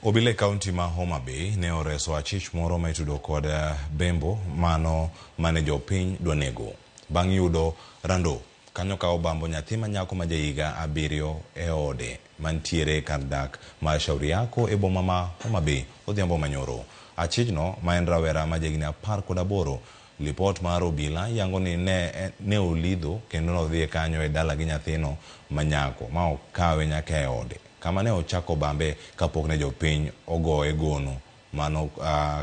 Obila e kaunti ma Homa Bay ne oreso achich moro ma itudo kod bembo mano mane jopiny dwa nego. Bang' yudo rando kanyo ka obambo nyathi ma nyako ma jahiga 7 e ode mantiere kar dak mar Shauri Yako e boma ma Homa Bay odhiambo manyoro. Achijno ma en rawera ma jahigni 18, lipot mar obila yango ni ne olidho kendo nodhi kanyo e dala gi nyathino ma nyako ma okawe nyaka e ode. Kama ne ochako bambe kapok ne jopiny ogoye gono mano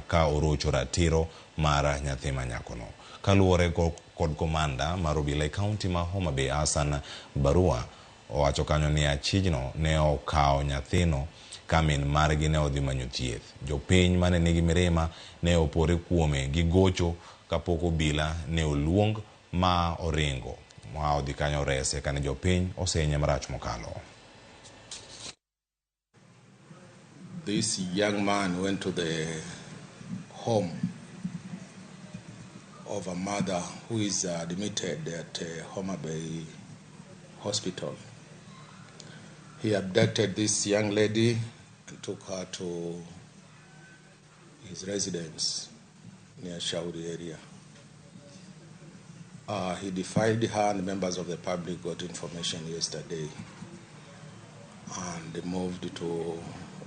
ka orocho ratiro mar nyathi ma nyakono. Kaluwore kod komanda mar obila e kaunti ma Homa Bay Hassan Barua owacho kanyo ni achijno ne okawo nyathino ka min margi ne odhi manyo thieth. Jopiny mane nigi mirima ne opore kuome gi gocho kapok obila ne oluong ma oringo ma odhi kanyo rese kane jopiny osehinye marach mokalo. This young man went to the home of a mother who is admitted at Homa Bay Hospital. He abducted this young lady and took her to his residence near Shauri area. He defied her, and members of the public got information yesterday and they moved to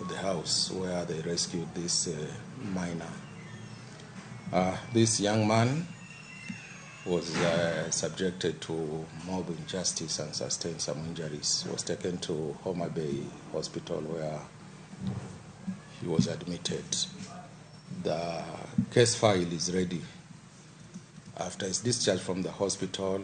the house where they rescued this minor. This young man was subjected to mob injustice and sustained some injuries. He was taken to Homa Bay Hospital where he was admitted. The case file is ready. After his discharge from the hospital,